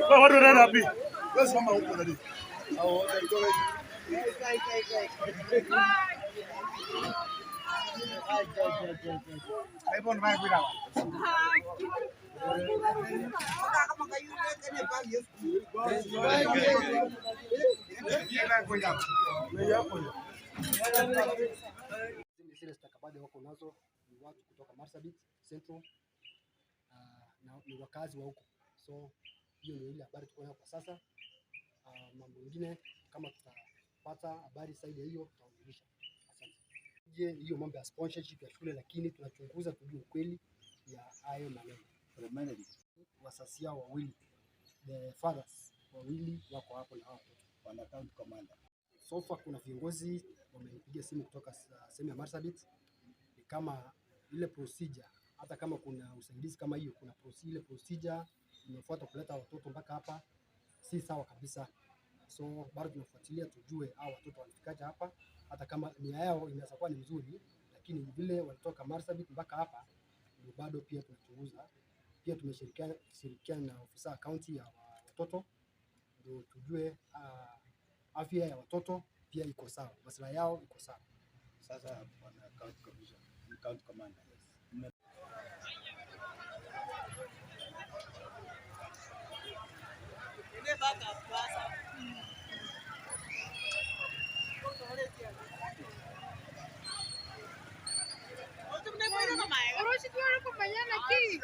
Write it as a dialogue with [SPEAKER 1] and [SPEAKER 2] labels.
[SPEAKER 1] Watu wanaenda wapi? Wewe simama huko dadi.
[SPEAKER 2] Zile stakabadhi wako nazo ni watu kutoka Marsabit Central, na ni wakazi wa huko. So hiyo ndio ile habari tuko nayo kwa sasa. Mambo mengine kama tutapata habari zaidi ya hiyo tutawajulisha. Asante. Je, hiyo mambo ya sponsorship ya shule, lakini tunachunguza tujue ukweli ya hayo maneno. Wazazi yao wawili, the fathers wawili wako hapo na hao watoto.
[SPEAKER 3] Bwana County Commander.
[SPEAKER 2] So far kuna viongozi wamenipigia simu kutoka sehemu ya Marsabit, ni kama ile procedure, hata kama kuna usaidizi kama hiyo, kuna ile procedure imefuata kuleta watoto mpaka hapa si sawa kabisa. So bado tunafuatilia tujue hao watoto walifikaje hapa, hata kama nia yao inaweza kuwa ni mzuri, lakini vile walitoka Marsabit mpaka hapa ndio bado pia tunachunguza. Pia tumeshirikiana shirikiana na ofisa county ya watoto ndio tujue afya ya watoto pia iko sawa, maslahi yao iko sawa.
[SPEAKER 3] Sasa Bwana County Commissioner, County Commander.
[SPEAKER 4] Mañana aquí.